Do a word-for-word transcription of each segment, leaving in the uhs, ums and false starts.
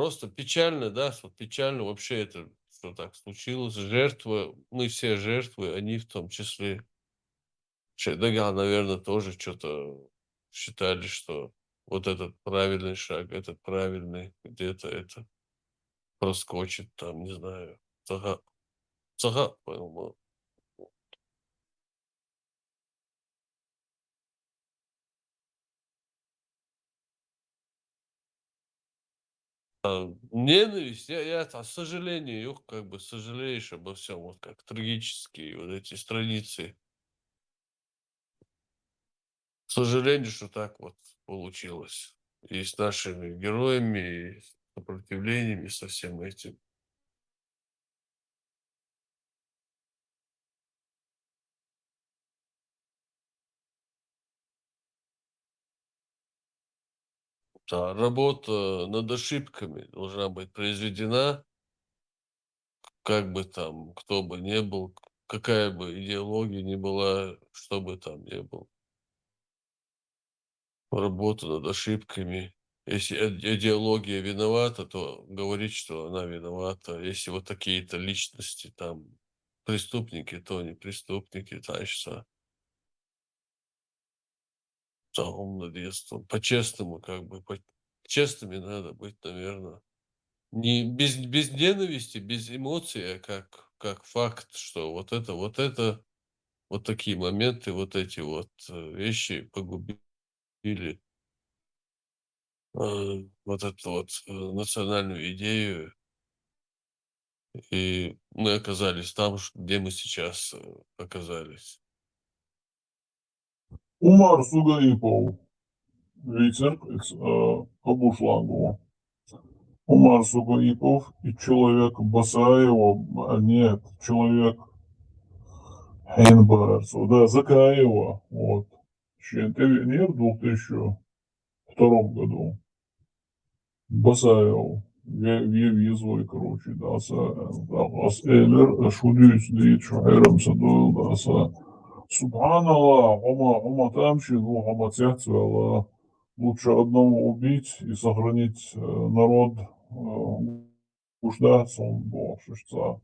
просто печально, да, что печально вообще это, что так случилось. Жертвы, мы все жертвы, они в том числе. Вообще, да, наверное, тоже что-то считали, что вот этот правильный шаг, этот правильный, где-то это проскочит, там, не знаю, сага, сага, понял. А, ненависть, я, я, а, к сожалению, как бы сожалеешь обо всем, вот как трагические вот эти страницы. К сожалению, что так вот получилось. И с нашими героями, и с сопротивлением, и со всем этим. Да, работа над ошибками должна быть произведена, как бы там, кто бы ни был, какая бы идеология ни была, что бы там ни был. Работа над ошибками. Если ид-, идеология виновата, то говорить, что она виновата. Если вот такие-то личности там преступники, то не преступники, так что там надо, по-честному, как бы, по-, честными надо быть, наверное. Не, без, без ненависти, без эмоций, а как, как факт, что вот это, вот это, вот такие моменты, вот эти вот, э, вещи погубили, э, вот эту вот, э, национальную идею. И мы оказались там, ш-, где мы сейчас, э, оказались. Умар Сугаипов, вицерк, э, Абушлангу. Умар Сугаипов и человек Басаева, а, нет, человек Хенбарцу, да, Закаева, вот. Шентевинер в двух тысячи втором году. Басаев, ве-, ве-, везвай, короче, да, са, да, ас эллер, ас худуйс дит, шухерам са дойл, да, са. Субханаллах, хома, хома тамши, ну, хома цецвела. Лучше одного убить и сохранить, э, народ, э, гушда, сон, бо, шишца.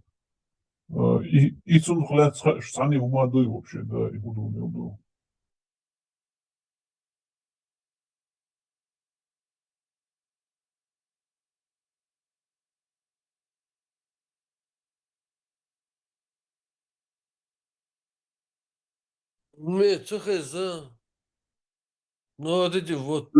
Э, и, и цун хлеб, ца-, цани ума дой вообще, да, и буду не уду. Ме, цехеза. Ну, вот эти вот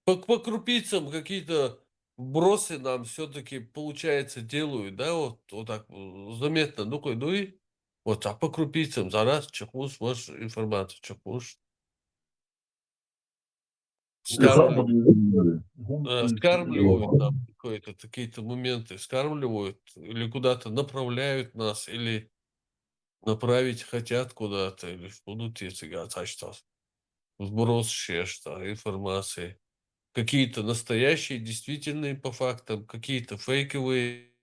по, по крупицам какие-то вбросы нам все-таки, получается, делают, да, вот, вот так, э, заметно, ну-ка, ну и вот так по крупицам, за раз чехуш, ваш информация чехуш. Скармливают, э, скармливают там какие-то, какие-то моменты, скармливают или куда-то направляют нас, или направить хотят куда-то, или что тут, если я так что. Вброс, что информации. Какие-то настоящие, действительные по фактам, какие-то фейковые.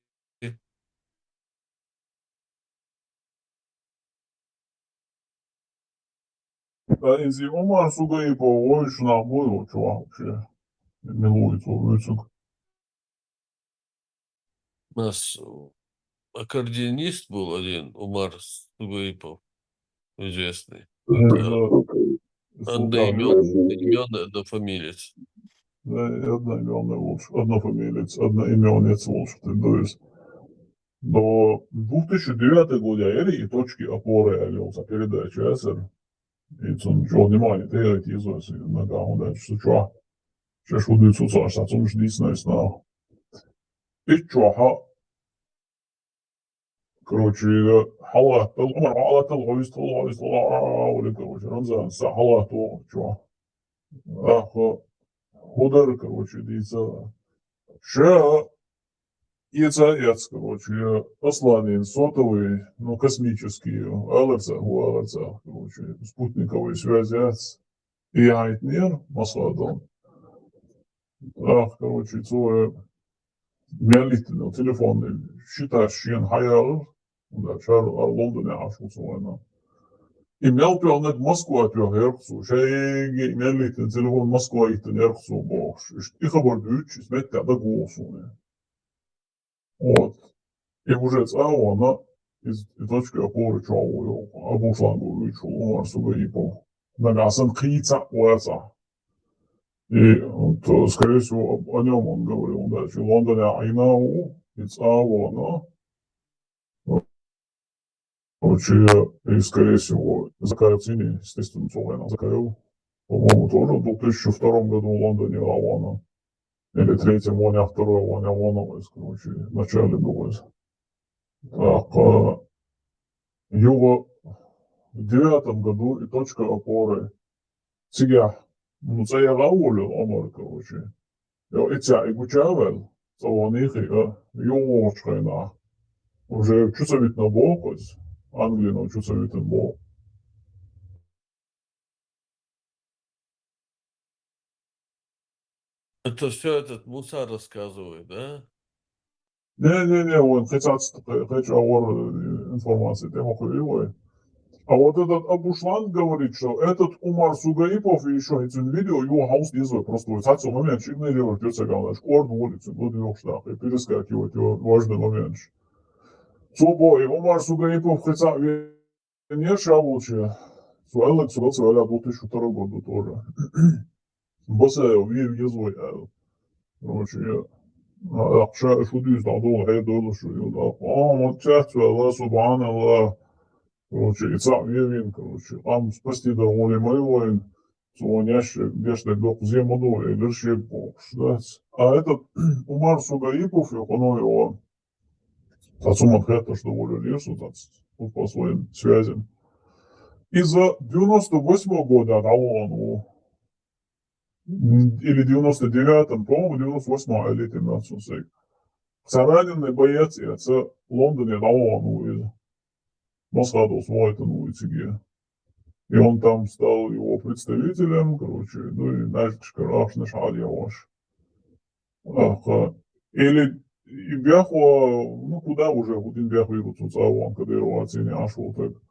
Та инзи Умар Сугаипов, ой, шнабой, вот чувак вообще. Милует, вот, выцук. У нас, э, аккордеонист был один, Умар Сугаипов, известный. Э, это, э, одноимён-, одноимённый, однофамилец. Да, и одноимённый лучше, однофамилец, одноимёнец лучше, ты, то есть. До двух тысячи девятого года я и точки опоры, я вел за передачу, я, сэр. И цун чё внимание, ты это изо, если на кого дать, что чё? Чё ж удуй цуца, что цун ж дисна и сна. И чё, ха? Короче, э, халатал, Умар халатал, хойстал, хойстал, а, а, а, короче, Рамзан, са халатал, чё? Ах, худар, короче, дица. Ша, ица, яц, короче, Асланин сотовый, ну, космический, аларца, у аларца, короче, спутниковой связи, яц. И айтнир, масхадон. Ах, короче, цо, э, мялитно, телефонный, считаешь, шен хаял, да, шар, а, Лондоне ашку цо, ну. И мел тоьхнарг Москва тоьхнаргья цо, шайга мел йиттина телефон Москва йиттинаргья цо бохуш. Иштта и хабар дуьйцуш, иза меттехь дагавоьду суна. Вот. И уже цӀа а вахана, иза и точка опоры чохь ву йоху, Абушлангов вуьйцуш волу Умар Сугаипов. Нагахь санна кхин цхьаъ вацахь. И, то, скорее всего, об, о нём он говорил, да, что Лондоне Ӏийна ву, и цӀа а вахана. Короче, и, скорее всего, Закаев цӀийна, естественно, цо вайна Закаев. По-моему, тоже в две тысячи втором году в Лондоне а вахана. Или третьем, вон, а второй, вон, а вон, короче, в начале было. Так, а, юха в девятом году и точка опоры. Цигахь, ну, цӀа яха а волу Омар, короче. Йо, и цхьаъ и гуча а ваьлла, цӀа вахана хи а, юха вогӀучу хенахь. Уже чу ца витина боху иза, Англино чу ца витина боху. Это всё этот Муса рассказывает, да? Не-не-не, вайн кхин цхьацца кхе-, кхечу агӀор, э, информаци тӀе ма хуьлий вай. А вот этот Абушланг говорит, что этот Умар Сугаипов и ещё эти видео, его хаус деза, просто вот цхьацца момент игнорировать, я тебе говорю, корд улицы, буду его ждать, и перескакивать его важный момент. Цо боху, и Умар Сугаипов кхин цхьаъ ве-, не ша волчу. Цо аьлларг, цо галц ваьлла две тысячи второй году тоже. Басаев вен веза вай аьлла. Короче, я, а, ша шу дуьйцу дӀадолу, хье долуш шу, я, да. А, вот цец ваьлла, субханаллах. Короче, и цхьаъ вен вина, короче, къам спасти дар гӀоле ма ю вайн. Цо вайн яш, дешнарг доккха зе ма ду, элира шега бохуш, да. А этот Умар Сугаипов, я, кхуьнан йогӀу. Цхьа цу ман хетташ доволен лира со цац, по своим связям. Иза девяносто восьмого года дӀавахана ву. Или девяносто девятом, по-моему, девяносто восьмого аьлла тӀе моьтту суна сайга. Цхьа раненый боец эца Лондоне дӀавахана ву иза. Масхадовс вахийтина ву и цига. И он там стал его представителем, короче, ну и нальчикаш ахчанаш хьалаехаш. Аха. Или и бехва, ну, куда уже, хӀун дина бехвийр ву цу цӀа ван, Кадырова цӀийна Ӏаш волу таг.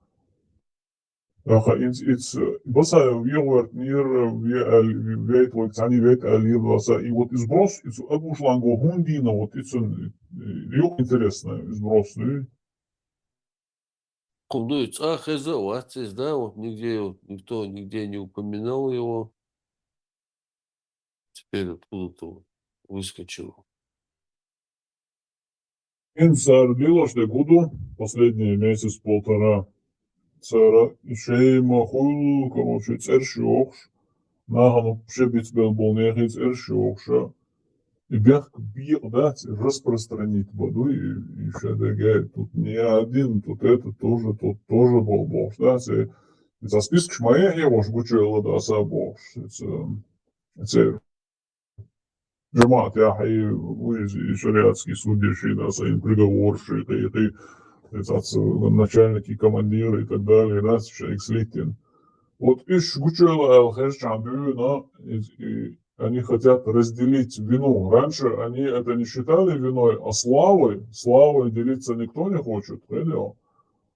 Аха, инц, иц, Басаев вегӀортнера, ве аьлла, вейта вайга цхьаьна вейта аьлла, ебаса, и вот и сброс, и цу Абушланго хӀун дийна, вот и цун, э, юкъ интересно, и сброс, и Кху дуй, цӀа хеза а вац иза, да, вот нигде, вот никто нигде не упоминал его. Теперь откуда-то выскочил. Ин цара лелош дерг хӀун ду, последний месяц-полтора, цара шайн ма хуьлу, короче, цӀерш йохуш, нахана вообще бицбелла болу нехан цӀерш йохуш, и бехк бекъа дац, и распространить бан ду, и, и ша дерг, тут не один, тут это тоже, тут тоже бо-, бохуш дац, и, и цхьа спискаш ма яхье ваша гучуйла даса бохуш, и ца, и ца жамаӀат яхье, ву иза, и шариатский судья ши даса, и приговор ши, и, и, и цхьацца начальники, командиры и так далее, да, шайга слитин. Вот уьш гучуйла аьлла хезчахьана дуьйна, и, и они хотят разделить вину. Раньше они это не считали виной, а славой. Славой делиться никто не хочет, понял?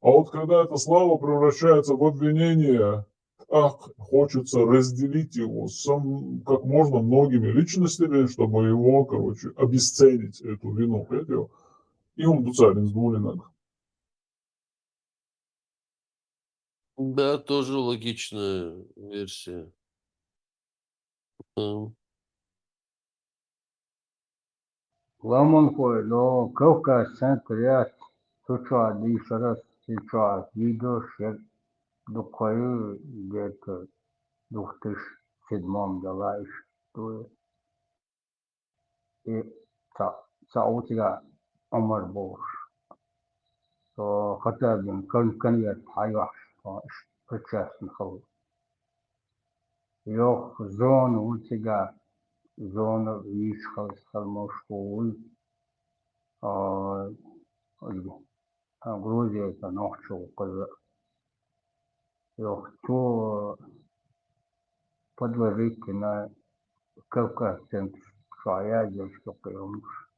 А вот когда эта слава превращается в обвинение, так хочется разделить его с сам-, как можно многими личностями, чтобы его, короче, обесценить, эту вину, понял? И он дуцарин сдулинок. Да, тоже логичная версия. М. Ламанхой, но Кавказ центр яц, цу чохь дийшарас, цу чохь видеош яра дукха ю, где-то две тысячи седьмом дала иштта ду. И ца, ца ву цигахь Ӏумар бохуш. Со Хаттабин кон-, конверт хьайохьуш, со иштта причастный хилла. Йоху зона ву цигахь, зона вийча хала, хала мошко вуй. А, а, Грузия сан нохчо ву кхуза. Йоху цо подложить дина Кавказ центр чохь яздеш ду кхин хӀумаш.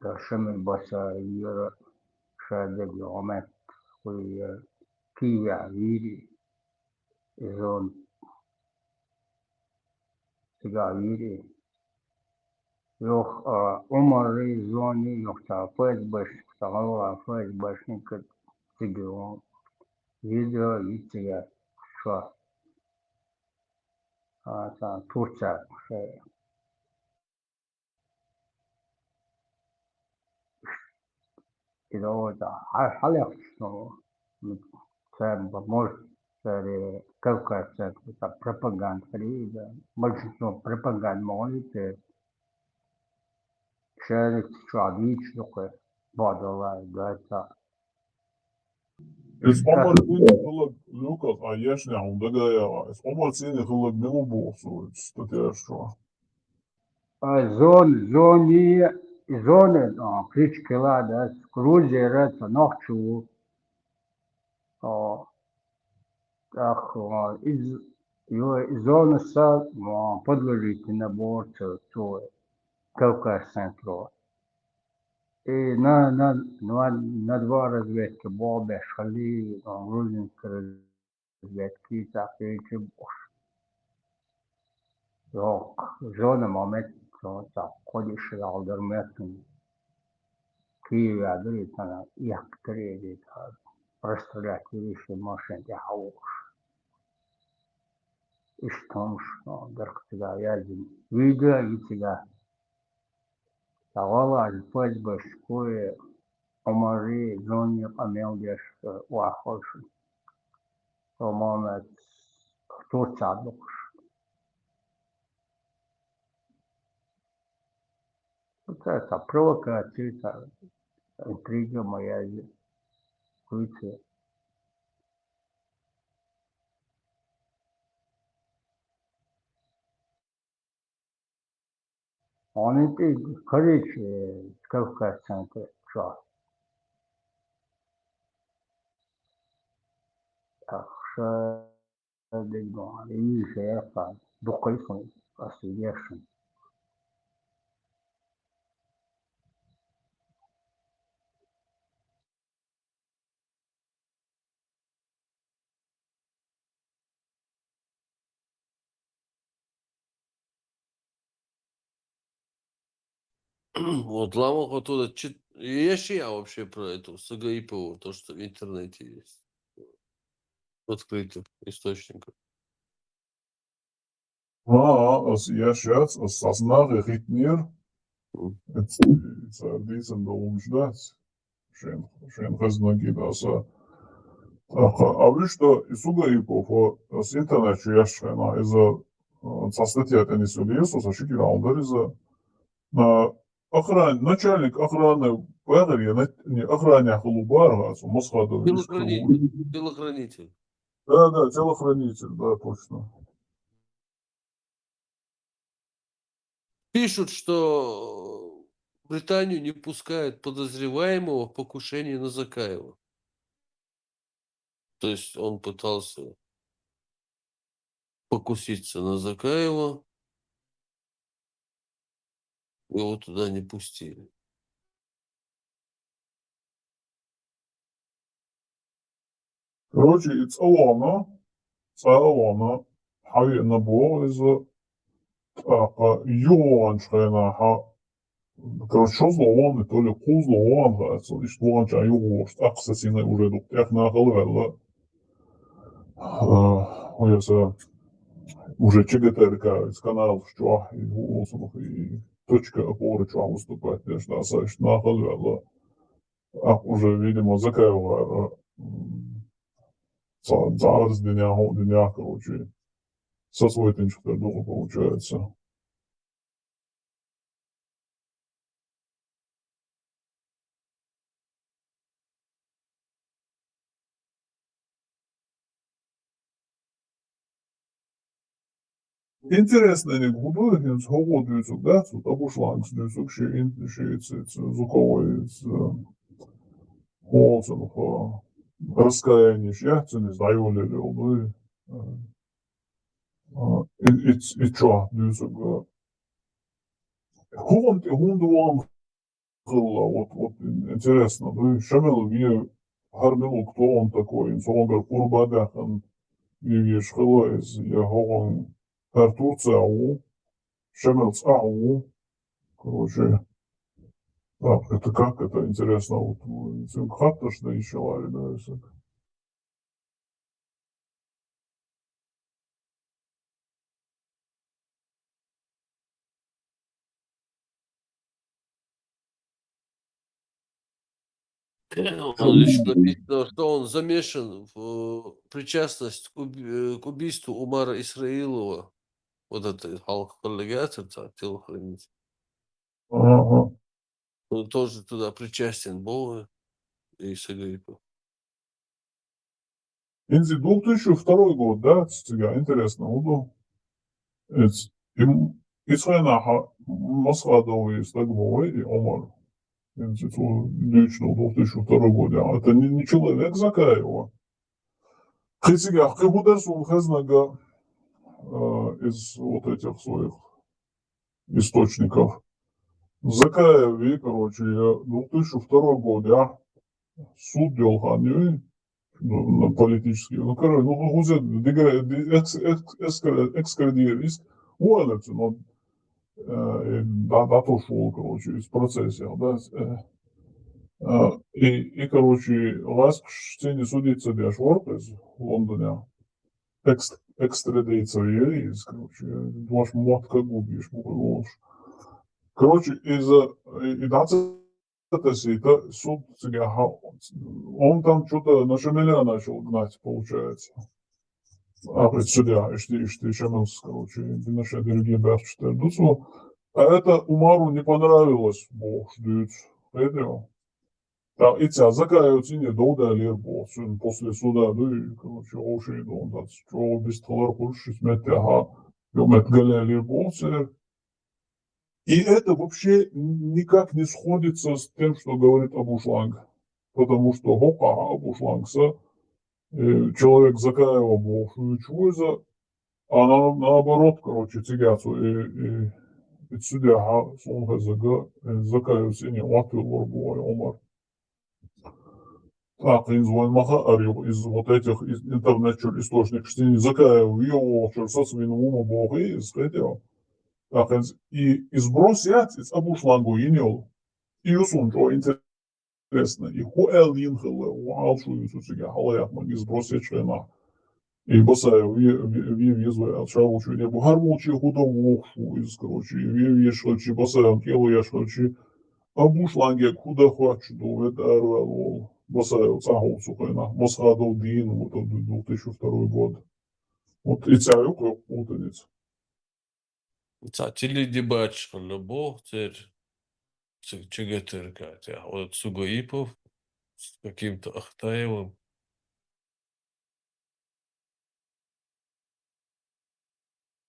Ша Шамил Басаев яра, ша дерг йогӀу метта хуй яра, Киеве вири, зон, цига вири. Йох, а, Умари, зони, йох, ца ФСБшник, ца гӀалгӀа ФСБшник цига вон. Видео, и цига шо. А, ца Турция, шо. Идалота хьалехча, ну, ца, может, цари Кавказ центр, ца пропаганда хьари, да. Большинство пропаганда могли те. Шарик чуа дичи дукхе, бодала, да, ца. Эс Омар цӀена хиларг, Люкас, а ешне хьун дагаяла. Эс Омар цӀена хиларг мила боху цо статьяш чу? А, зон-, зони-, зона, а, кличка ла дац, Грузияра ца нохчо ву. А, тӀаккха, а, из, ё-, зонаса, а, подложительно боху цо, цо Кавказ центро. И на, на, на, на два разведка боху беш хилли, а, грузинская разведка, и цхьа кхечи бохуш. Йох, зона момент, цо цхьа кхо диш ял дара меттан. Киеве дара и цхьана, эхкатара и цхьа, расстрелять вира и ши машен тӀехьа вохуш. Иштта хӀумаш, а, дара цига яздина. Видео и цига. Ца гӀалгӀа ФСБшкои Омари зони къамел деш, э, вахалш. Романа Турция дукхуш. Ца, ца провокаци, ца интрига моя. Хуйце. Они тӀе, короче, Кавказ центр чохь. Так, ша дегнуха, и шеха, дукхайсун, ас вешан. Вот Ламох оттуда чит-, еш я вообще про эту Сагаипову, то, что в интернете есть. В открытых источниках. А, ас еш яц, ас, ас нахе хитнера. Мгм. Эц, эца дийцан долуш дац. Шен, шен хазна гида аса. Аха, а вуьшта и Сугаипов, ас интернет чу еш хьайна, иза, а, цхьа статья тӀе нисвелла, со сан ши кирал дар иза. А, охран-, начальник охраны, вагӀар я, на-, не, охране хилу бара, аса, Мосхадов. Телохранитель, телохранитель. Да, да, телохранитель, да, точно. Пишут, что в Британию не пускают подозреваемого в покушении на Закаева. То есть он пытался покуситься на Закаева, его туда не пустили. Короче, и цӀа вахана, цӀа а вахана, хьавеана боху иза, тӀаккха юхаваханчу хенахьа, короче, шозлагӀа вахана, то ли кхузлагӀа вахана хаьа, цо иштта ваханчохь юхавогӀуш, тӀаккха сацийна уже дукха тӀех нахала ваьлла. А, ой, аса уже ЧГТРК, из каналаш чохь, и хӀу олу цунах, и точка опоры чохь выступать деш, да, аса иштта нахала ваьлла. Ахь уже, видимо, Закаевгара, м, ца-, цхьа арз динехь, хӀу динехь, короче, сацвайтинчух тера дукха получается. Интереснениг хӀун ду, хӀинца хӀокхо дуьйцург дац, цу Тапушланкас дуьйцург ши ин-, ши ца, ца звуковой, ца, хӀо цунах, раскаяние яц цуьнан иза дӀайолаелла йолу дуй. А, и, и, и чохь дуьйцург. ХӀун тӀе, хӀунда вон хилла, вот, вот интересно, ну, ша мел вен хӀара мила ву, кто он такой, цунгара къурба даьккхина вевеш хила из, я хӀогӀан хӀара Турция ву, Шемал цӀа ву. Короче, так, это как это интересно, вот, ну, цунга хаттарш да иши вари, да, если. Э, он лишь написано, что он замешан в, э, причастность к уби-, э, к убийству Умара Исраилова. Вот это, халкъ коллегиатор, так, телохранитель. Ага. Он тоже туда причастен был, э, и Сагаипов. Инзи две тысячи второй год, да, цигара, интересно, вот. Эц-, им, исхайна ха, Масхадов и Стагмовой, и Омар. Инзи цу две тысячи второй год, да. Это не, не человек Закаева. Кхы цигара, кхы хӀу дара сона хезнага, э, из вот этих своих источников. Закаев, короче, я две тысячи второй год, я суд делал хан, ну, на политический. Ну, короче, ну, хуже, дегре-, де-, экс-, экс-, экскре-, экскредировал, уволился, но, э, и да, да, то шел, короче, из процесса, да, э, э, и, и, короче, ласк штени судиться для шворка из Лондона. Экс-, экстрадицию из, короче, ваш мот как губишь, буквально. Короче, из-за, и, и двадцать это суд цигара, он там что-то на Шамиля начал гнать, получается. А, судья, ишти, ишти, Шамилс, короче, и наши другие братья, что идут. А это Умару не понравилось, бог ждет. Понял? Так, и ця Закаев цӀене довдаьлар боху, цуьнан после суда, ну, и, короче, овший дон дац, чӀогӀа бистхилар хуьлуш, иза метте, ага, ю мет галаьллар боху церан. И это вообще никак не сходится с тем, что говорит Абушланг. Потому что хӀокхахь Абушлангса, э, человек Закаева бохуш вуьйцуш ву иза, а на-, наоборот, короче, цигара цу, и, и, и судьяха, суна хезага, э, Закаев цӀене оттавеллар боху Умар. ТӀаккха иза вайн ма хаьара, иза вот этих из-, интернет чуьра источникаш цӀене Закаев вен волчуьра сацавина ву ма боху иза, кхетий? ТӀаккха иза и, и сброс яц, иза Абушланго йина йолу. И ю суна чӀогӀа интересно, и хӀун аьлла йина хилла, хӀун Ӏалашо ю цу цигара, хьала яхмаг иза сброс ечу хенахь. И Басаев ве-, ве-, вен веза вай аьлла, ша волчу вене бу. ХӀара волче хӀун дан вохуш ву иза, короче, и вен везаш хилча, Басаевна кӀело еш хилча, Абушланге хӀун дан хоьттуш ду, ведда араваьлла волу. Басаев цӀахь ву цу хенахь, Масхадов дийна ву, там, две тысячи второй год. Вот и цӀа ю кху путаница. Цхьа теледебаташ хилла боху церан, ц-, ЧГТРК тӀехь, вот Сугаипов с каким-то Ахтаевым.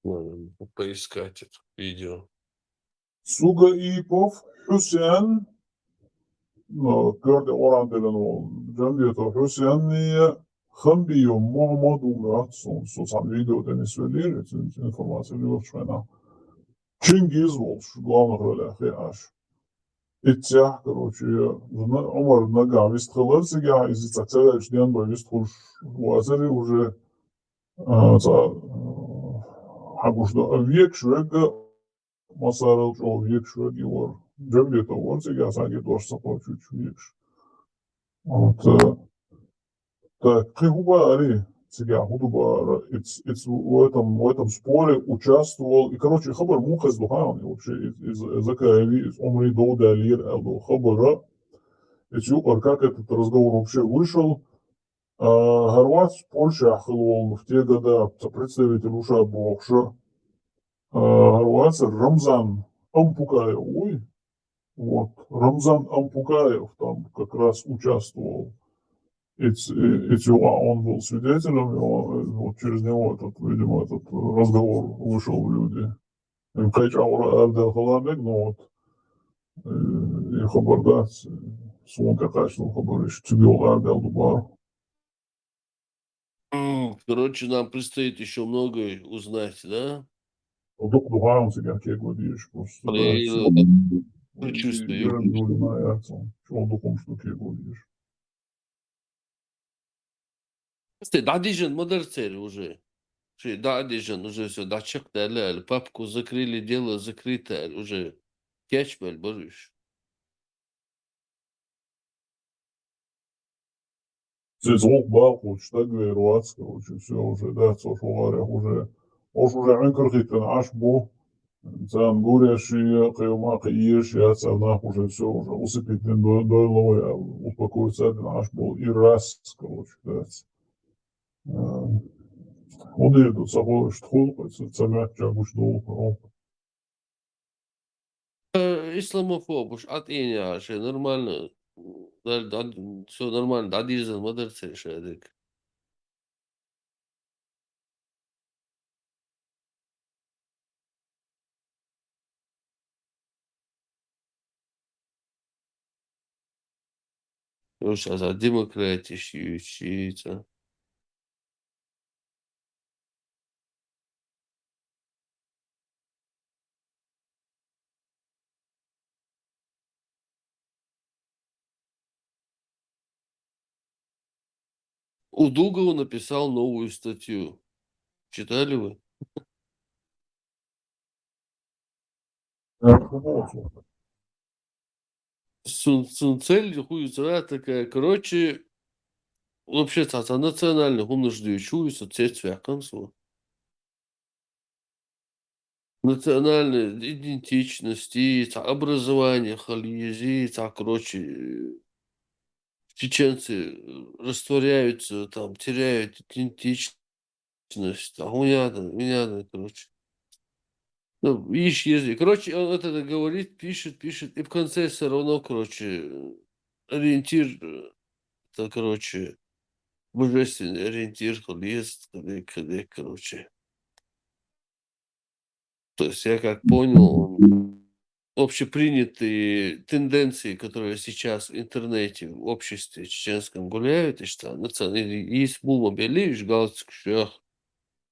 Надо поискать это видео. Сугаипов Хьусен, ну, коьрта Оран делан волу, Джамбетов Хьусенний, Хамбиев Мухаммад ву моьтту суна, со цхьана видео тӀе нисвелира, иза информация лоьхучу хенахь. Чингиз волуш, главных ролях хиъаш. Иццехь, короче, Ӏумар нагахь вистхилар цигахь, иза цхьа ца ваьлча ден бан вистхуьлуш вацара уже, а, цхьа, а, хьан гуш ду, а векаш верг, массарал чӀогӀа векаш верг и вара. Джамбетов вара цигахь, цхьаьнгге дош ца кхочуьйтуш векаш. Вот, э, так, кхин хӀун баьхьара, цигахь хӀун ду баьхьара, иц-, иц-, в этом, в этом споре участвовал, и, короче, хабар муха хезна ду хьуна вообще, из, из, из Закаеви, из Ӏумари довдаьллера аьлла ду хабара, иц юкъара, как этот разговор вообще вышел, а, хӀара вац Польшехь хилла волу, в те года, цхьа представитель ву ша бохуш, а, хӀара вацара Рамзан Ампукаев вуй? Вот. Рамзан Ампукаев там как раз участвовал. Эц-, э, эцу, а он был свидетелем, и он, э, вот через него этот, видимо, этот разговор вышел в люди. Э, кхечу агӀора арадаьлла хала мега, но вот, э, и хабар дац, э, суна тӀекхаччалц хабар, иштта цигахь арадаьлла ду бара. М, короче, нам предстоит ещё многое узнать, да? Дукха ду хьуна цигахь кего дезаш просто, да, и всё. Предчувствие. Чего дукха хӀумаш ду кего дезаш. Сте дӀадижан ма дарцер уже. Ши дӀадижан уже всё, дӀачакхдаьлла аьлла, папку закрыли, дело закрыто аьлла, уже кечбаьлла бара уж. Цуьнца гӀуллакх баккхучу стаг вер вац, короче, всё уже, да, цо шугӀарех уже, уж уже Ӏинкархиттина Ӏаш бу, царна гуреш я, кхин ма кхин езаш яц, а нах уже всё уже усыпить дина дой-, дойла вай аьлла, успокоиться дина Ӏаш бу, и раз, короче, дац. Э, хӀун дийр ду, ца хо-, ишта хуьлу, ца, ца моьттуча гуш долу, хӀун? Э, исламофобаш, Ӏатӏийна, ше нормально, да, да, всё нормально, дӀадирзина ма дара церан ша дерг. Уж аса демократиш юьйцу. Удугов написал новую статью. Читали вы? Цун, цун цель хуйца такая. Короче, вообще, ца, ца национальный хӀуманаш дуьйцуш ву, со цец ваьккхина со. Национальная идентичность, и ца образование хила еза, и ца, короче, чеченцы растворяются, там, теряют идентичность, а хӀун яда, хӀун яда, короче. Ну, иши еза. Короче, он это говорит, пишет, пишет, и в конце всё равно, короче, ориентир, э, это, короче, божественный ориентир хила еза, короче. То есть я как понял, он, общепринятые тенденции, которые сейчас в интернете, в обществе чеченском гуляют, и что, национали-, есть мума белиш, галстук шех,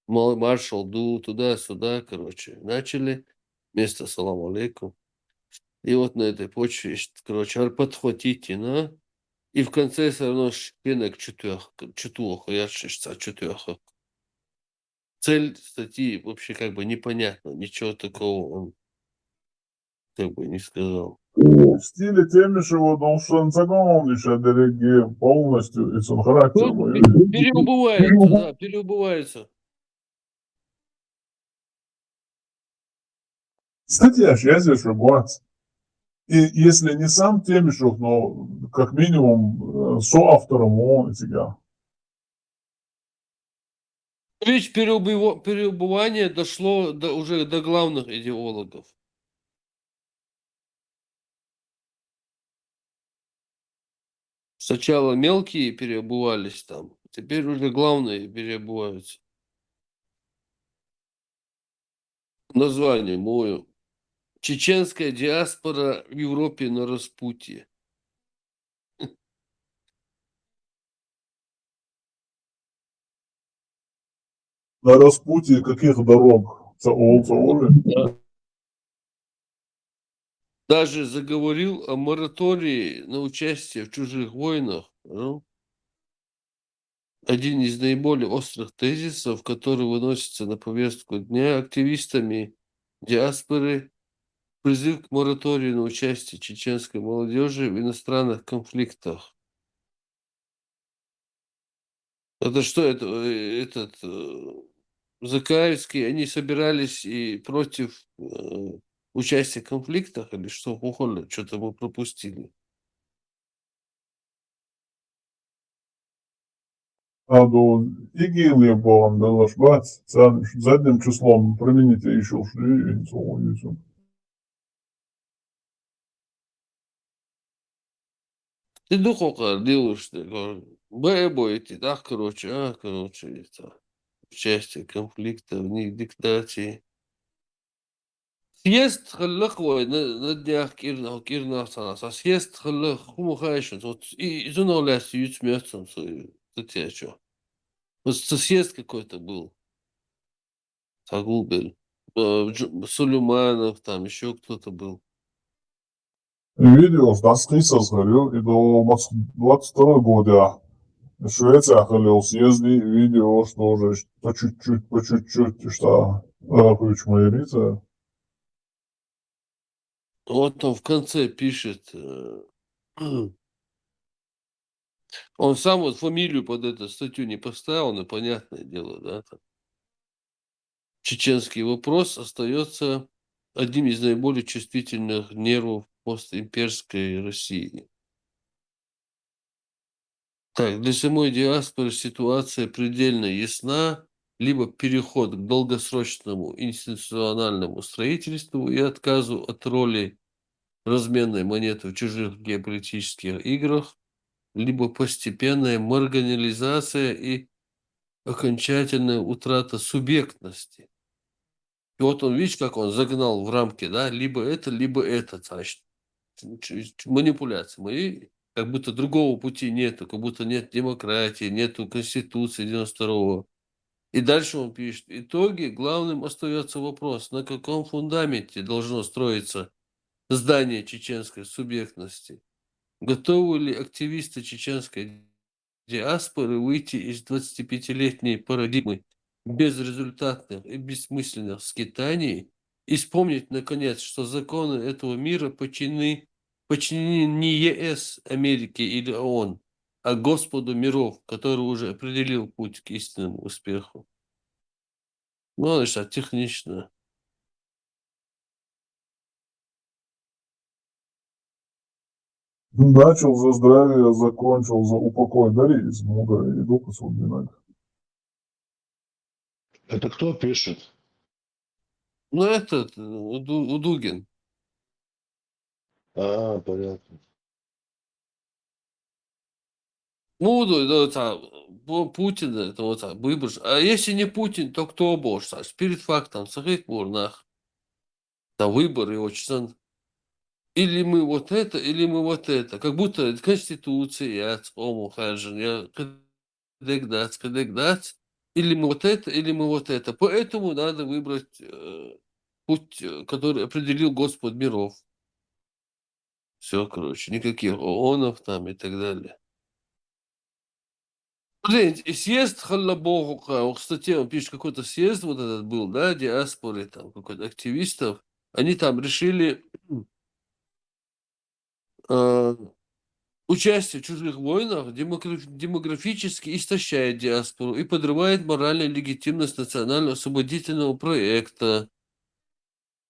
мал-, маршал ду, туда-сюда, короче, начали вместо салам алейкум. И вот на этой почве, ш-, короче, ар-, подхватить, и на, и в конце всё равно шкенек чутух, чутух, я шишца чутух. Цель статьи вообще как бы непонятна, ничего такого он как бы не сказал. В стиле Темишева, ну, что он загон ещё дороги полностью, и сон характер. Тут мой. Переубывается, да, переубывается. Статья ж я здесь же бац. И если не сам Темишев, но как минимум, э, соавтором он тебя. Ведь переубыво-, переубывание дошло до, уже до главных идеологов. Сначала мелкие переобувались там, теперь уже главные переобуваются. Название мое. Чеченская диаспора в Европе на распутье. На распутье каких дорог? Ца ол, ца оле? Да. Даже заговорил о моратории на участие в чужих войнах. Ну, один из наиболее острых тезисов, который выносится на повестку дня активистами диаспоры, призыв к мораторию на участие чеченской молодежи в иностранных конфликтах. Это что, это, э, этот, э, Закаевский, они собирались и против, э, участия в конфликтах или что? Хухоль, что-то мы пропустили. Аду ИГИЛе бохам белаш бац, царна задним числом применить йиш йолуш дуьйцу. Ти дукха кхара дилуш дерг, бе а бо ити, тӀаккха, короче, а, короче, это, участие конфликта, в них диктации. Съезд хилла-кх вай, на, на днях кӀирнах, кӀирнах цхьана, сан съезд хилла, хӀума хаьшна, вот и, и зуно лаьцна юьц моьтту сан цу, цу течо. Вот ц-, съезд какой-то был. Сагулбель. Э, Дж-, Сулейманов, там ещё кто-то был. И видео, да, список сгорел, и до двадцать второго года. Швеция халил съезди, видео, что уже по чуть-чуть, по чуть-чуть, что арахуич майрица. Вот он в конце пишет, э, он сам вот фамилию под эту статью не поставил, но понятное дело, да, там. Чеченский вопрос остается одним из наиболее чувствительных нервов постимперской России. Так, для самой диаспоры ситуация предельно ясна. Либо переход к долгосрочному институциональному строительству и отказу от роли разменной монеты в чужих геополитических играх, либо постепенная маргинализация и окончательная утрата субъектности. И вот он, видишь, как он загнал в рамки, да, либо это, либо это, значит, ч- ч- манипуляция. Мы, как будто другого пути нету, как будто нет демократии, нету конституции девяносто второго. И дальше он пишет: в итоге главным остается вопрос, на каком фундаменте должно строиться здание чеченской субъектности. Готовы ли активисты чеченской диаспоры выйти из двадцатипятилетней парадигмы безрезультатных и бессмысленных скитаний и вспомнить, наконец, что законы этого мира подчинены, подчинены не Е С Америки или О О Н, а Господу миров, который уже определил путь к истинному успеху. Ну, это ж технично. Начал за здравие, закончил за упокой. Дари из мудрой и духа судьбинок. Это кто пишет? Ну, этот, э, Уду- Удугин. А, понятно. Ну, да, да, это, Пу- Путин, это вот, а, выбор. А если не Путин, то кто больше? А перед фактом, сахит бурнах. Да выбор и очень. Или мы вот это, или мы вот это. Как будто это конституция, я цхому хержен, я кыдык дац, кыдык дац. Или мы вот это, или мы вот это. Поэтому надо выбрать э, путь, э, который определил Господь миров. Все, короче, никаких О О Н ов там и так далее. Блин, и съезд Халлабохука, вот, кстати, он пишет, какой-то съезд вот этот был, да, диаспоры, там, какой-то активистов. Они там решили э, участие в чужих войнах демограф- демографически истощает диаспору и подрывает моральную легитимность национально-освободительного проекта.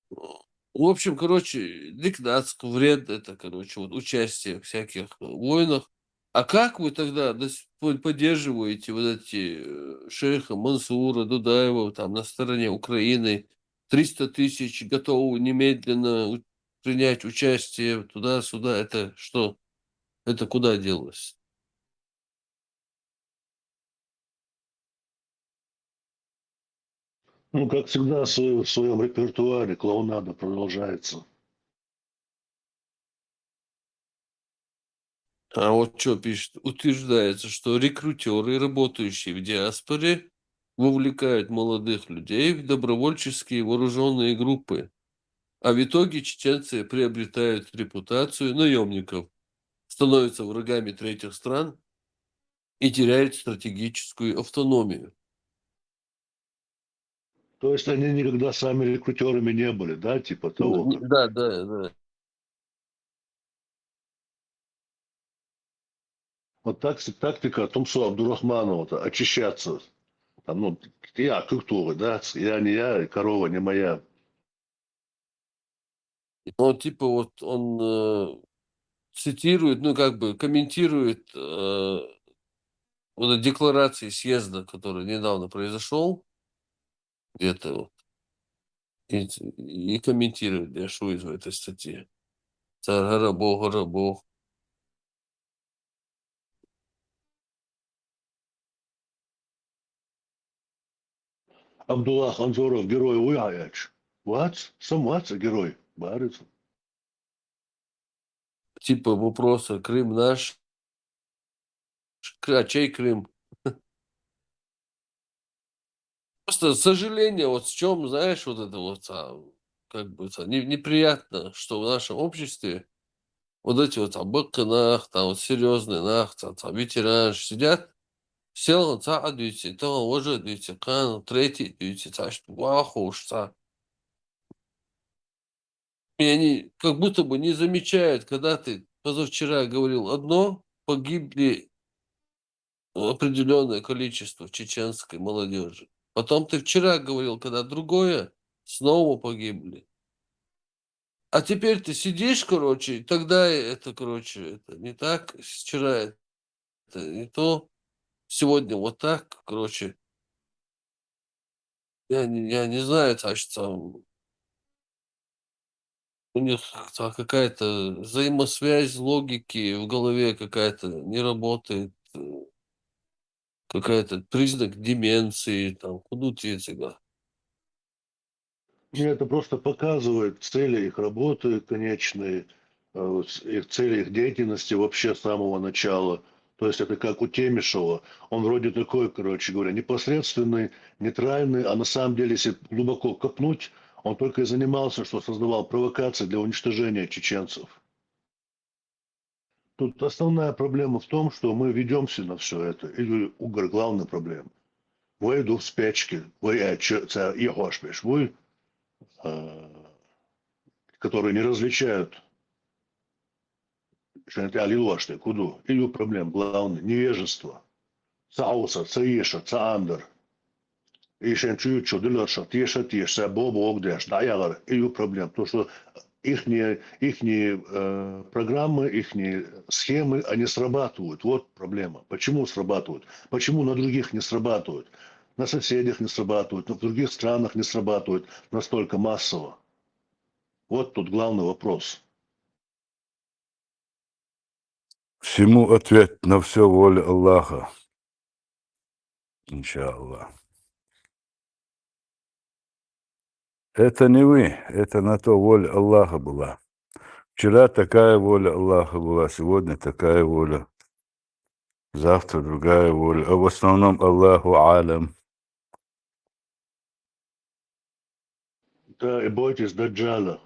В общем, короче, диктатск вред это, короче, вот участие в всяких войнах. А как вы тогда до сих пор поддерживаете вот эти э, шейха Мансура, Дудаева там на стороне Украины, триста тысяч готовы немедленно у- принять участие туда-сюда, это что? Это куда делось? Ну, как всегда, в своем, в своем репертуаре клоунада продолжается. А вот что пишет. Утверждается, что рекрутеры, работающие в диаспоре, вовлекают молодых людей в добровольческие вооруженные группы. А в итоге чеченцы приобретают репутацию наемников, становятся врагами третьих стран и теряют стратегическую автономию. То есть они никогда сами рекрутерами не были, да, типа Ну, того, не- как Да, да, да. Вот так, тактика Тумсо Абдурахманова-то очищаться. Там, ну, я кык тугы, да, я не я, и корова не моя. Он типа вот он э, цитирует, ну как бы комментирует э, вот эти декларации съезда, который недавно произошел, где-то вот, и, и комментирует Дяшуев в этой статье. Царь Гарабо, Гарабо. Абдуллах Анзоров герой уяч. Вац, сам вац герой. Барыц. Типа вопроса Крым наш, Кра- а чей Крым? Просто сожаление, вот в чем, знаешь, вот это вот, а, как бы, а, не- неприятно, что в нашем обществе вот эти вот а, быкы нах, там вот серьезные нах, там, там, ветераны ж сидят, Селхан цхьаъ дуьйцу, тахана важа дуьйцу, кхана третий дуьйцу, цхьаъ иштта вахуш цхьаъ. И они как будто бы не замечают, когда ты позавчера говорил одно, погибли определённое количество чеченской молодёжи. Потом ты вчера говорил, когда другое, снова погибли. А теперь ты сидишь, короче, тогда это, короче, это не так, вчера это не то, сегодня вот так, короче. Я не, я не знаю, значит, там у них та-, какая-то взаимосвязь логики в голове какая-то не работает, э, какая-то признак деменции, там, куду тебе тебя. Мне это просто показывает цели их работы конечные, э, с-, их цели их деятельности вообще с самого начала. То есть это как у Темишева. Он вроде такой, короче говоря, непосредственный, нейтральный, а на самом деле, если глубоко копнуть, он только и занимался, что создавал провокации для уничтожения чеченцев. Тут основная проблема в том, что мы ведёмся на всё это. Или угар главная проблема. Вай ду в спячке, вай, э, чё, ца, и хошпеш, вай, э, которые не различают, что это алилуашты, куду. Или проблема главная, невежество. Ца ауса, ца еша, ца андар. И шен чу-, чу дилар ша, теша, теша, бо-, бо-, деш, да, ягар. И ю проблем. То, что ихние, ихние, э, программы, ихние схемы, они срабатывают. Вот проблема. Почему срабатывают? Почему на других не срабатывают? На соседях не срабатывают, на, в других странах не срабатывают настолько массово. Вот тут главный вопрос. Всему ответ на всё воля Аллаха. Иншаллах. Это не вы, это на то воля Аллаха была. Вчера такая воля Аллаха была, сегодня такая воля, завтра другая воля. А в основном Аллаху алям. Да, и бойтесь Даджала.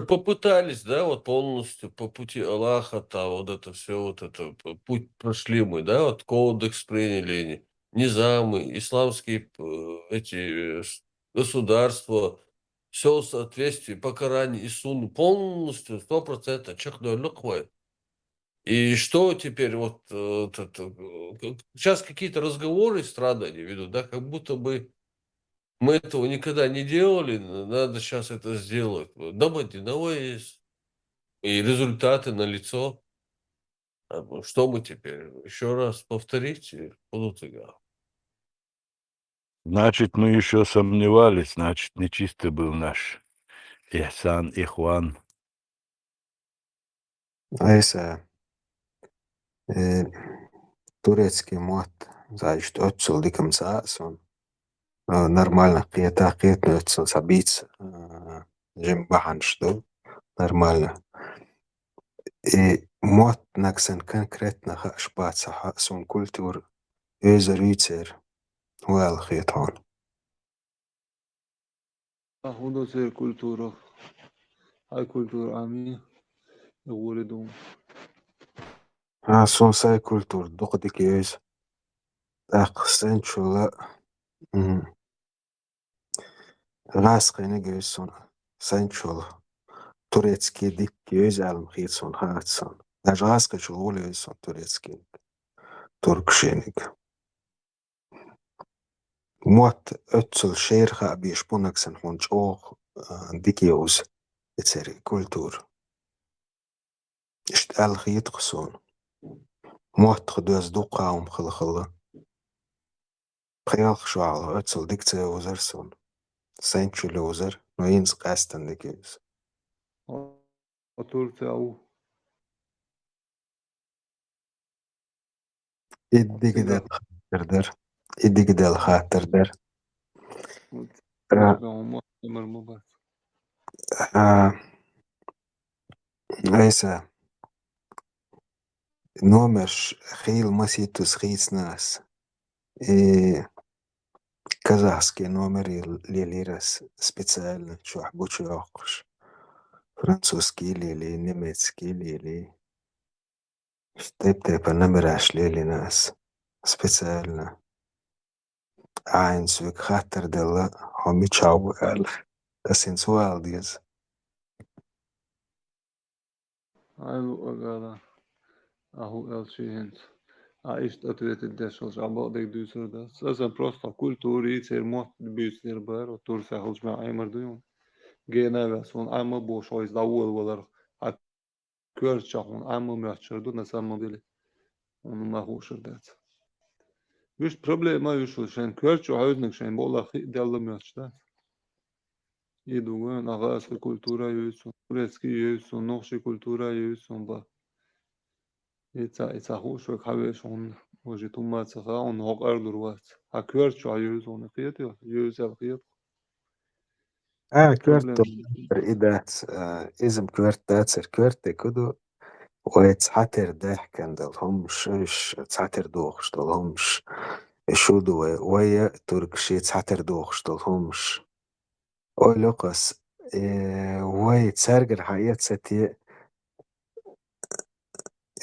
Попытались, да, вот полностью по пути Аллаха, там вот это всё, вот это п-, путь прошли мы, да, вот кодекс приняли, низамы, исламские, э, эти, э, с-, государства, всё в соответствии, покарание и сунну полностью, сто процентов, чех да луквай. И что теперь вот, э, этот, э, к-, сейчас какие-то разговоры странные они ведут, да, как будто бы мы этого никогда не делали, н-, надо сейчас это сделать. Вот, да, Мадина, есть. И результаты налицо. А, ну, что мы теперь? Ещё раз повторить, э, будут игра. Значит, мы ещё сомневались, значит, нечистый был наш ихсан, ихван. Айса, э, турецкий мотт, значит, оццул дикам цаъ сун. Э, нормально кхета, кхетна оццул сабиц, э, жим баханш ду. Нормально. И мотт нагсан конкретно хаш баца ха сун культур, эзер вицер, вал хетон. Ахундо сай культура. Ай культура ами. Игъури дум. А, сун сай культура, дукха дика эз. Так, сенчула, м, гъаскъиниг эз сун, сенчула. Турецкий дика эз алам хет сун, хац сун. Даже гъаскъичула гъул эз сун турецкий. Туркшиниг. Мотт оццул шер ха беш бунагсан хун чӀогӀа, а, дика йовз эцер культура. Иштта аьлла хеташ сона. Мотт ха доьз дукха хӀума хала хала. Пхи-ялх шо хьалха оццул дика ца йовзар сона. Сенчул йовзар, но хӀинца къаьстина дика йовз. О, Турция у. И дика дел хаттар дар. И дика дел хаттар дар. Вот. А, Ма, ма, ма, ма. а, Айса, номерш хила масийтус хийцнас. И казахский номер ле-, лелирас специально чохь гучуйоккхуш. Французский лели, немецкий лели. Тайп-тайпана номераш лелийна ас. Специально. Ӏа хӀинца вайга хаттар делла, хьо мичахь ву аьлла. Ас хӀинца хӀун ала деза? Ай, луъагала. Ахьа хӀун аьлча хӀинца. Ӏа иштта ответить деш хилча, Ӏа бакъдерг дуьйцур дац. Аса просто культури, церан мотт буьйцу дер бара, турсехь хилча мел Ӏемар ду хьуна. Гена ваьлла, хьуна Ӏама бохуш, хьо иза дӀаволаваларх. Хьан коьртачохь хьуна Ӏама моьттуш хир ду, на самом деле. Хьуна ма хууш хир дац. Вуьшта проблема а вуьш ву, шайн коьрта чу хьаьвзинарг шайн бакъалла хи а делла моьттуш дац. И ду вайн, агӀазкхи культура а юьйцу, турецкий а юьйцу, нохчий культура а юьйцу, ба. И ца, и ца хууш вайга хьан веш хьуна, вожи тумма ца хаьа, хьуна хьо къардур вац. Хьан коьрта чу хьан юьйцу хьуна кхетий, юьйцу аьлла кхета. А, коьрта проблема и дац, а, иза-м коьрта дацара, коьрта дерг ду, вай цхьатера даьхкина долу хӀумаш, иш цхьатера дохуш долу хӀумаш. Иш шу ду вай, вай а туркаши цхьатера дохуш долу хӀумаш. Ойла йоккху ас, э, вай цаьргара хьаэца те,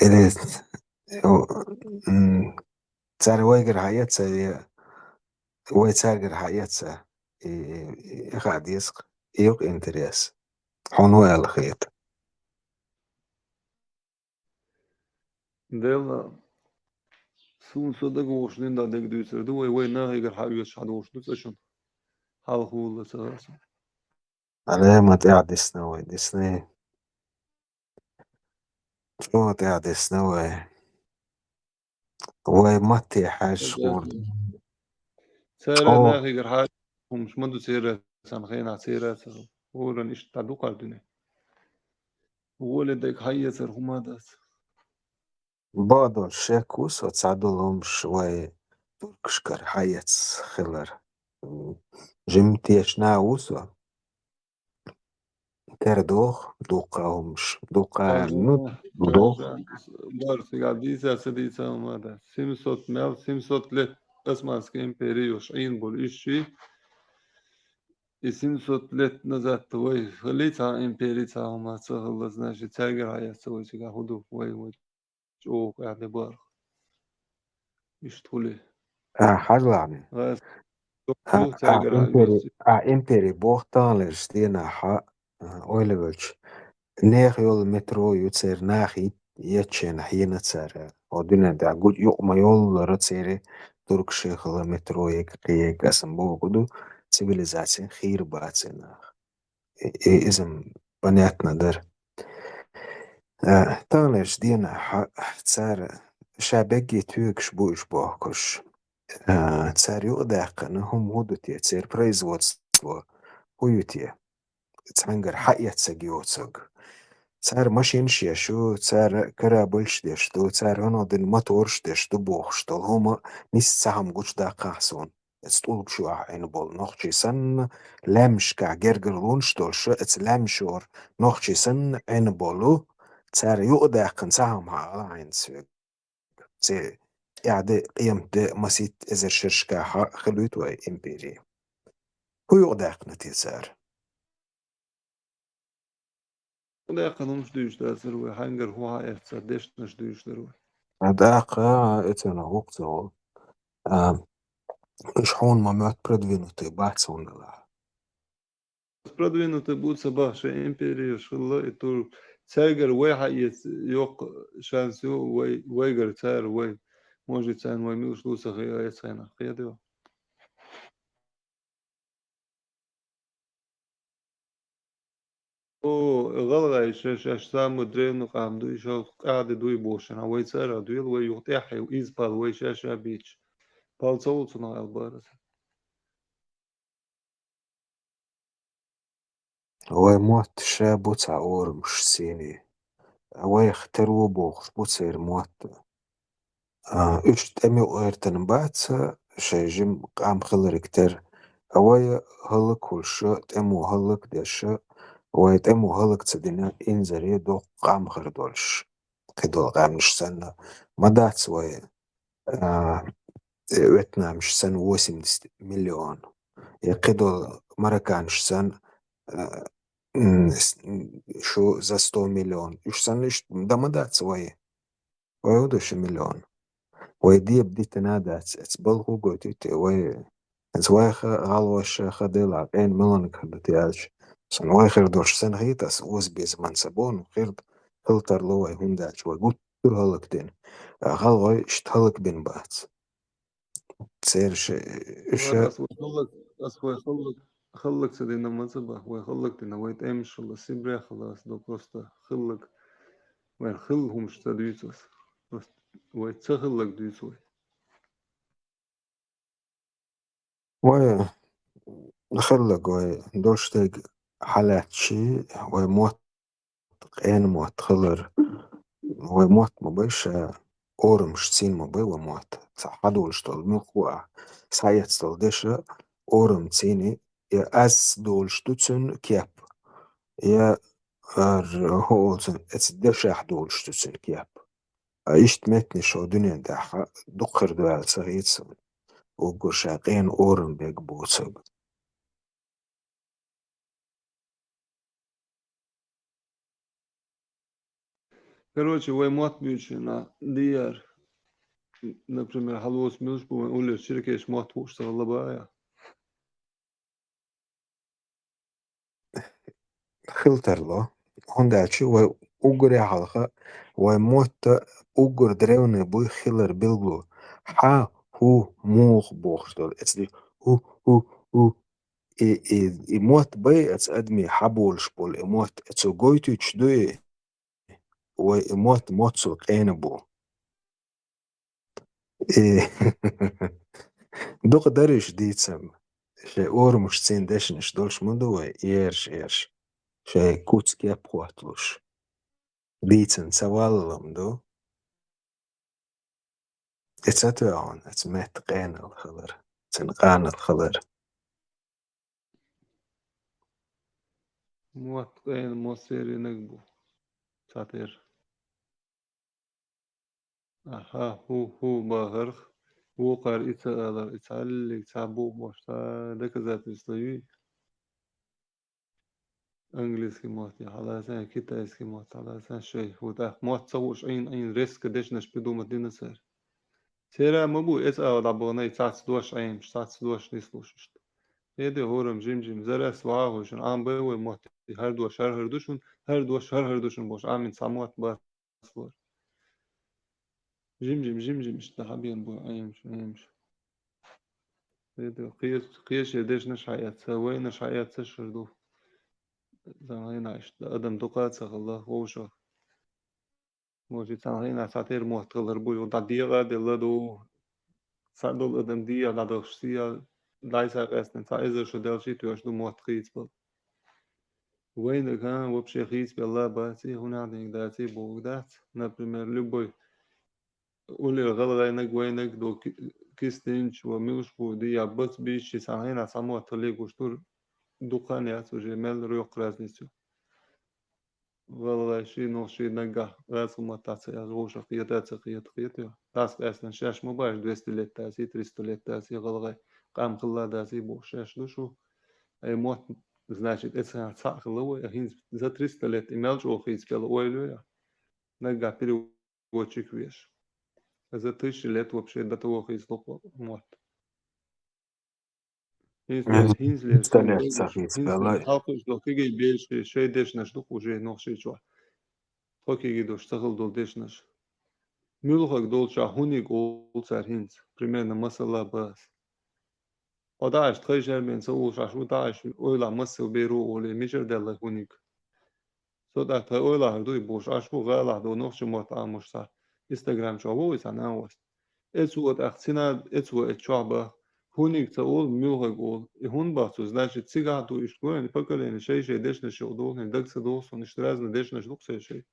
или, м, цара вайгара хьаэца, е, вай цаьргара хьаэца, и, и, и хаа деза-кх, и юкъа интерес. Хьуна хӀун аьлла хета? Делла, суна со дагавогӀуш дин дан дерг дуьйцур ду, вай, вай нахигара хьаоьцуш хьадогӀуш ду цӀа шуна. Хьалхула ца хаса. Але, ма тӀаьхьа дисна вай, дисна. Чо тӀаьхьа дисна вай. Вай матте хьаьжча хуур ду. Цара нахигара хьаьжча хӀумаш ма ду церан цхьана хенахь церан ца. ХӀоранна иштта дӀа ду кхара дуьне. ГӀоле дайка хьаэцар хӀума дац. Бакъдолуш шек ву со, цхьадолу хӀумаш вай туркашкара хьаэца хилар. М, жимма тешна а ву со. Тера доху, дуккха хӀумаш, дуккха, ну, доху. Барсигахь дийца, ца дийца хӀума дац. Семьсот мел, семьсот лет Османская империя йолуш Ӏийна болу иштта. И семьсот лет назад вай хили цхьа империя, цхьа хӀума ца хилла, значит, цаьргара хьаэца вай цигахь хӀун ду, вай, вай чӀогӀа къаьхьа де барх. Иштта хуьлий. А, хьажалахьа. А, а, импери-, а, импери боху таханлерчу дийнахь, а, ойла велча. Нехан йолу метро ю церан нахе еттачу хенахь хьийна цара. О дуьнен тӀехь гу-, юкъа ма йоллара церан туркашехан метро ерг, кхин ерг, аса-м боху ду, цивилизацин хийра бацара нах. И, и, иза-м понятно дара. Э, таханлерчу дийнахь цара ша бегге тоьгуш бу уьш бохкуш. Э, цара юкъадаьккхина хӀума хӀун ду те, церан производство хӀун ю те? Цхьаьнгара хьаэццаг йоцург. Цара машинаш еш ю, цара корабльш деш ду, цара хӀун дина моторш деш ду бохуш долу хӀума нийсса цхьа хӀума гучудаккхахьа суна. Эца тӀулгаш юкъахь Ӏина болу нохчий санна, лаьмнашкахь гергарлонаш долуш, эца лаьмнаш йора нохчий санна Ӏина болу, цара юкъадаьккхина цхьа хӀума хьан ала Ӏина соьга. Церан тӀаьхьа де, къемат де, масийтта эзар шерашкахь хилуьйту вай импери. ХӀун юкъадаьккхина те цара? Даьккхина хӀумаш дуьйцуш дацара вай, хьаьнгара хӀун хьаэццара, дешнаш дуьйцуш дара вай. А даккха, а, эцарна гӀуллакх ца волу. А, уьш хьуна ма моьтту продвинутый бац хьуна делахь. Продвинутый бу ца бахча империяш хилла, и тур цаьргара вай хьаэца йоккха шанс ю, вай, вайгара цара вай. Может, царна вай милаш ду ца хи-, эцхьайна, кхетайо. О, гӀалгӀай шаьш, шаьш самый древний къам дуй, шаьш къаьхьа де дуй бохуш, вай цара дуьйла, вай юха тӀаьхьа, иза пал вай шаьш а бийча. Пал ца волу цунах аьлла бара аса. Вай мотт ша бу цхьа орамаш сийний. Вайх тера ву бохуш бу церан мотт. А, уьш тӀеман гӀертан бац, шайн жима къам хилариг тера. А вай хӀаллакволуш, тӀемо хӀаллакдеш, вай тӀемо хӀаллак ца дина, инзаре доккха къам хир долуш. Кхидолу къаьмнаш санна, ма дац вай, а, вьетнамаш санна восемьдесят миллион. Я кхидолу марокканаш санна, а, м, с-, м, шу за сто миллион. Уьш санна, уьш дан ма дац вай. Вай хӀун ду ши миллион? Вай деба дитина дац, эцу балхо гойтуьйту вай. ХӀинца вайха, гӀалгӀаша ха делахь, къена миллиониг хир ду те аьлча, сан вай хир долуш санна хета ас, оза беза ман ца боху, хир, хила тарло вай, хӀунда аьлча вай гуттар а хӀаллакдина. ГӀалгӀай иштта хӀаллакбина бац. Церан ше-, Ладно, ша- ас вай хӀаллак-, ас вай хӀаллак-, хӀаллак ца дина ма ца боху, вай хӀаллакдина, вай тӀемаш хилла, Сибрех хилла, ас ду просто хӀаллак. Вайн хилла хӀумаш ца дуьйцу ас. Просто вай ца хӀаллак дуьйцу вай. Вай хӀаллак, вай долуш дерг хьалаьцча, вай мотт, къена мотт хилар. Вай мотт ма бай ша, орамаш цӀена ма бай вай мотт. Сан хьадолуш долу муьлхха а, схьаэцна долу дешан орам цӀена, я аз долуш ду цуьнан кеп, я ар хӀу олу цуьнан, эцу дешахь долуш ду цуьнан кеп. Ткъа иштта меттанаш хӀокху дуьнен тӀехь дукха хир ду аьлла ца хета суна, уггар ша къена орам берг боцург. Короче, вай мотт буьйцуш хилча, дийр, например, хьалоцу муьлш бу вайн уллера черкеш мотт хууш ца хилла бан а. Хила тарло. ХӀунда аьлча вай уггаре хьалха, вай мотт уггар древний буй хилар билгало. Хьа, хӀу, муха бохуш долу. Эцу ди хӀу, хӀу, хӀу. И, и, и мотт бай эцу адаме хьаболуш болу и мотт, эцо гойтуьйтуш ду и. Вай и мотт моццул къена бу. И дукха дариш дийцам, шайн орамаш цӀена дешнаш долуш ма ду вай, ерш, ерш, шайн куц кеп хӀотталуш. Дийцина ца валлалам ду. И ца тоьхна, эцу метта къенал хилар, цуьнан къанал хилар. Мотт къена массеринаг бу. Цхьатера. Аха, хӀу, хӀу бахарх, вукхара и ца алар, и цхьаллиг цхьа бу бохуш, цхьа доказательство юй? Английский мотт я хьалаца, китайский мотт хьалаца, шай. Вот тӀаккха мотт ца хууш, Ӏийна, Ӏийна, резко дешнаш придумать дина цара. Церан ма бу, эца ала дӀабаханай цац дош Ӏемаш, цац дош нислуш иштта. Кхета хӀорам жим-жим, зарас вахахуьйшина, Ӏам бай вай мотт, хӀара дош хӀара-хӀара ду шуна, хӀара дош хӀара-хӀара ду шуна бохуш, Ӏамин цхьа мотт бац лора. Жим-жим, жим-жим, иштта хьабена бу Ӏемаш, Ӏемаш. Кхета, кхечу, кхечу дешнаш хьаэцна, вайнаш хьаэцна шура ду. Цхьана хенахь иштта адам дукха ца хилла вовшах. Может, цхьана хенахь цхьатера мотт хилар бу, юха дӀадегӀа а делла ду. Цхьадолу адам дегӀа дӀадахча, сехьа дӀасакъаьстина, цхьа эзар шо даьлча а тоьуш ду мотт хийцабала. Вайнаг, хӀа, вообще хийцабелла а бац, и хӀунах динарг дац, и бохург дац. Например, любой уллера гӀалгӀайнаг, вайнаг ду ки-, кистинчу, ва муьлш бу дийя бац бийча, цхьана хенахь цхьа мотт хилла гуш ду, дукха хан яц уже, мел йоккха разница ю. ГӀалгӀай ши, нохчий наггахь гӀазкхийн маттахь ца яздеш, вовшах кхета а ца кхета, кхета ю. ДӀасакъаьстина шаьш ма бац, двести лет дац и, триста лет дац и, гӀалгӀай къам хилла дац и бохуш шаьш ду шу. Ай мотт, значит, эцхьа цхьаъ хилла вай, а хӀинца за триста лет и мел чӀогӀа хийцабелла ойла ю я? Наггахь переводчик веш. За тысяча лет вообще до того хийцалуш ду мотт. ХӀинца, мгм, хӀинца леш, триста лет ца хийцабелла. Хьалкхуьуш долу кегий бераш, шайн дешнаш ду-кх уже нохчийчохь. Тхо кегий долуш ца хилла долу дешнаш. Муьлхарг долчохь хӀуниг олу цара хӀинца, примерно масала боху ас. Хьо дӀа аьлча тхайн шербен ца уллуш Ӏаш ву, дӀа аьлча ойлахь массо а бер ву олий, мичара даьлла хӀуниг? Со тӀаккха тхайн ойлахь дуй бохуш Ӏаш ву, гӀалахь ду нохчийн мотт Ӏамош цхьа. Инстаграм чохь ву вай цхьа нанас. Эцо тӀаккха цина, эцо эцу чохь баха. ХӀуниг ца олу, муьлхарг олу. И хӀунда боху цо? Значит, цигахь а ду иштта гой, поколение шай-шай дешнаш йолу долу, хӀинца даг ца догӀу суна, иштта разный дешнаш ду-кх шай-шай.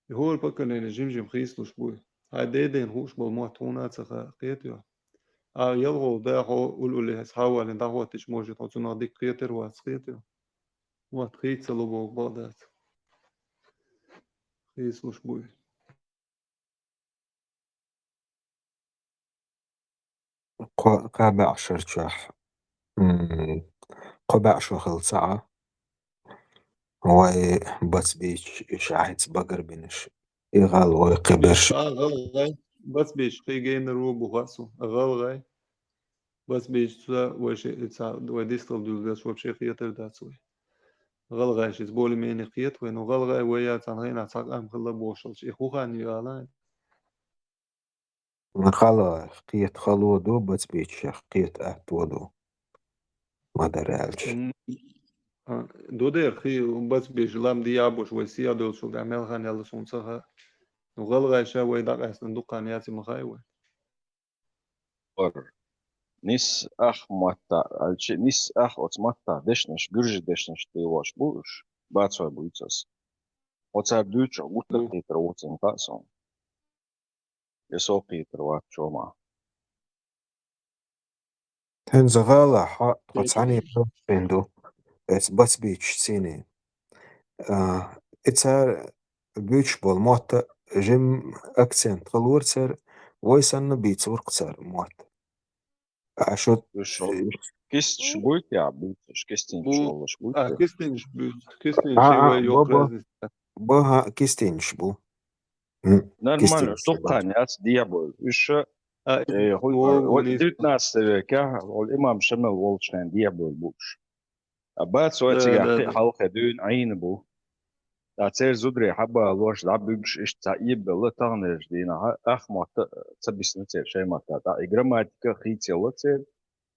И хӀора поколение жим-жим хийцалуш буй. Хьайн деден хууш болу мотт хьуна а ца хаьа, кхета ю. А ялхолгӀа да хьо улле-улле хьаьвзина дӀахӀоттийча, может, хьо цунах дика кхетар вац, кхета ю. Мотт хийца ца ло бохург бакъ дац. Хийцалуш буй. Кхо-, кхаа бӀе шарчохь, м, кхо бӀе шо хилла ца Ӏа, вай бац бийча, и шаьхьица багарбинарш, И гӀалгӀай кхы берш. А, гӀалгӀай, бацбеш кхы генар ву бу хаа сона. ГӀалгӀай, бацбеш ца вай ши-, ца вай дистал дуьлгаш вообще хетар дац вай. ГӀалгӀай шиз более-менее кхета вай, ну гӀалгӀай вай я цхьан хенахь цхьа къам хилла бошалч. И хӀу хан ю ала? ГӀалгӀай кхета хало ду, бацбечех кхета атто ду. Ма-дарра аьлча. М, а, ду дера, кхы бацбеш лам диабуш вай сия долчул, а мел хан яла сона ца хаьа. Ну гӀалгӀай ша вай дӀакъаьстина дуккха яц и ма хаьа вай. Ор. Нис ах мотта, аьлча, нис ах оцу мотта дешнаш, гуьржи дешнаш тӀе лош бу уьш, бацой буьйцу ас. Оцара дуьйцучух гуттар а кхетар ву цунна хаьа сона. Я со кхетар вац чомах. ХӀинца гӀалахь, хьо, тхо цхьаьна бен ду, эс бацбечу цӀийне. А, и цара буьйцуш болу мотт а жимма акцент хилора церан, вай санна бийцарх цара мотт. А шу уьш кисташ буй те а буьйцуш, кистинчаш волуш буй те? А, кистинчаш буьйцу, кистинчаш а, вай а, йоккха бу, бу. Бу, хӀа, кистинчаш бу. М, нормально, кистинчаш бу. Дуккха яц дехьа бевлла. Уьш, а, э, хӀу, вогӀу, девятнадцатый векехь, олу имам Шамил волчу хенахь дехьа бевлла бу уьш. А бац вай цигахь кхин а хьалхе дуьйна Ӏийна бу. Ткъа церан зударий хьабалош, дӀабуьгуш иштта цхьа ийбелла таханлерчу дийнахь, ах мотт а ца бисна церан шайн матта. Ткъа и грамматика а хийцаелла церан,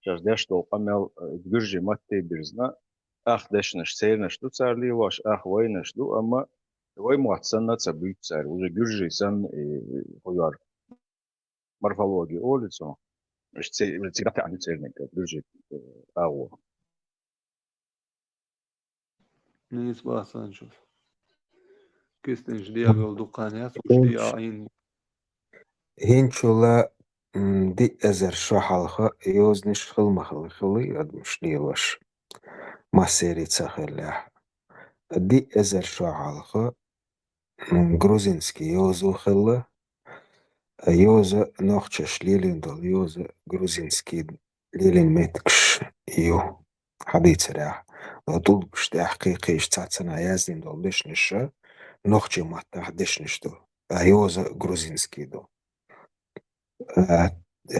шаьш деш долу къамел, э, гуьржийн матте а бирзина, ах дешнаш цернаш ду цара лелош, ах вайнаш ду, амма вай мотт санна а ца буьйцу цара, уже гуьржий санна, и, и, хӀу яра. Морфология олу цунах. Уьш ци-, уьш цига таьӀна церниг, гуьржий, э, агӀо. Нийса боху сан чу. Кистинчаш дехьа бевлла дуккха яц, уьш дехьа а Ӏийна. ХӀинцачул а, м, диъ эзар шо хьалха йозанаш хилла ма хилла, хилла адамаш лелош. Массеран ца хиллехь. Диъ эзар шо хьалха м, грузинский йоза хилла. Йоза нохчаша лелийна долу йоза грузинский лелийна меттигаш ю хьадийцарехь. Но тӀулгаш тӀехь кхайкхийча цхьацца яздина долу дешнаш а нохчийн маттахь дешнаш ду. А йоза грузинский ду. А,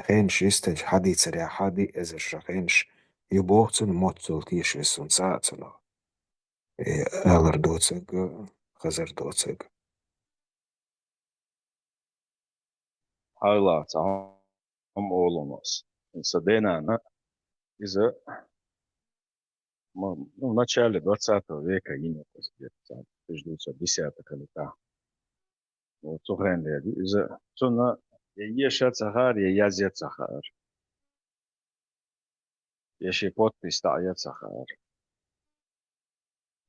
хенаш йистинчу хьадийцарехь, хьади эзар шо хенаш ю боху цунна, мотт цул теша висина ца а цунах. Э, алар доцург, хазар доцург. Хьайла, цхьа хӀума олу аса. Сан денана, иза, м-, ну, в начале двадцатого века йина, тысяча девятьсот десятых годах. Вот, цу хенахь иза, цунна я еша ца хаьара, я язъян ца хаьара. Я шен подпись дӀаян ца хаьара.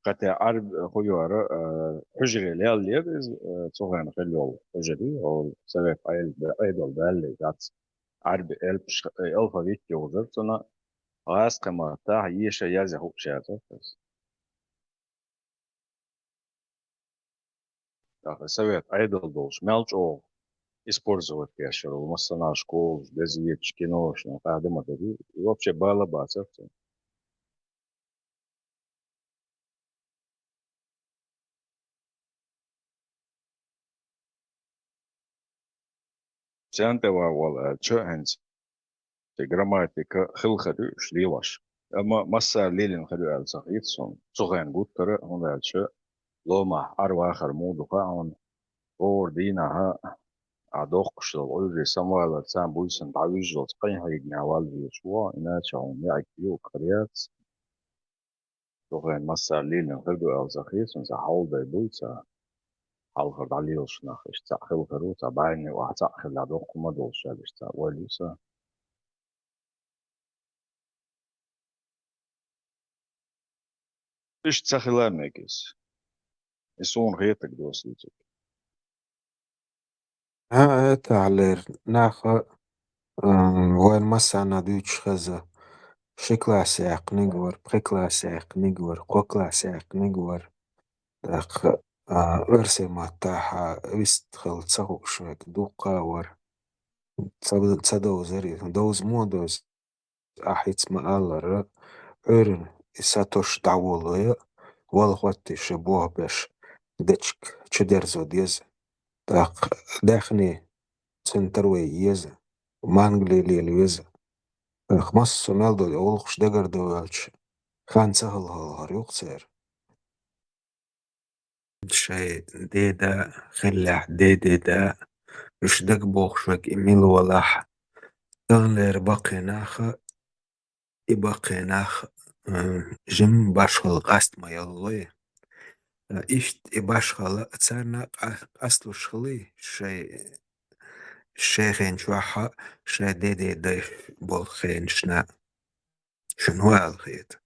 Кхетта Ӏарб-, хӀу яра, а, хьуьжаре леллера иза, а, цу хенахь хилла йолу хьуьжаре, хӀокху совет Ӏедал, Ӏедал даьлла дац. Ӏарби элпаш, а, алфавит йовзара цунна, гӀазкхийн маттахь еша язъян хууш яцара иза. ТӀаккха совет Ӏедал долуш мел чӀогӀа использовать деш яра, массанхьа школаш, газеташ, кинош, ну, къаьхьа ма дара, и вообще бала бацара цунна. Царна тӀе ван волу аьлча, хӀинца и грамматика хилла хир ю уьш лелош. Амма массара лелийна хир ю аьлла ца хета суна. Цу хенахь гуттара а, хӀунда аьлча ломахь Ӏар-вахар муха ду хаьа хьуна. ХӀора дийнахь а доккхуш долу Ӏуьйре самавалар царна буьйсанна дӀавуьжуш долчу кхайн хьегнехь валла везаш ву, иначе хьуна неӀиг юкъа хир яц. Цу хенахь массара лелийна хир ду аьлла ца хета суна, цхьа хьалдай буй, цхьа хьалхара дӀалелаш нах, иштта цхьаъ хилла хир ву, цхьа бӀаьннийн охьа цхьаъ хилла доккха ма долуш аьлла, иштта цхьаъ вай луьйса. Иштта ца хила мега иза. И суна хетарг доцу дийцург. А, это алер, наха, м, вайн массарна дуьйцуш хеза, ши класс яьккхиниг вара, пхи класс яьккхиниг вара, кхо класс яьккхиниг вара. ТӀаккха, а, оьрсийн маттахь вист хила ца хууш верг дуккха а вара. Ца, ца довзара, довза мо довза. Ахь хӀинца ма-аллара, Ӏуьйранна и сатуш дӀаволло я, вала хӀоттий ши бохбеш, дечиг чудерзо деза. тӀаккха даьхни центр вай еза, мангали лела веза. ТӀаккха массо а мел долу гӀуллакхаш дагардовлча, хан ца хилхалхар юкъа церан. Шайн деда хиллехь, дедеда, уьш дагабохуш верг и мила валахь, тӀаллера баккхий нах а, и баккхий нах а, м, жимма башхалла къаста ма яллой. Э, иштта и башхалла царна къа-, къасталуш хилий шайн, шайн хен чохь а, шайн дедедайша болу хенашна. Шуна хӀун ала хета?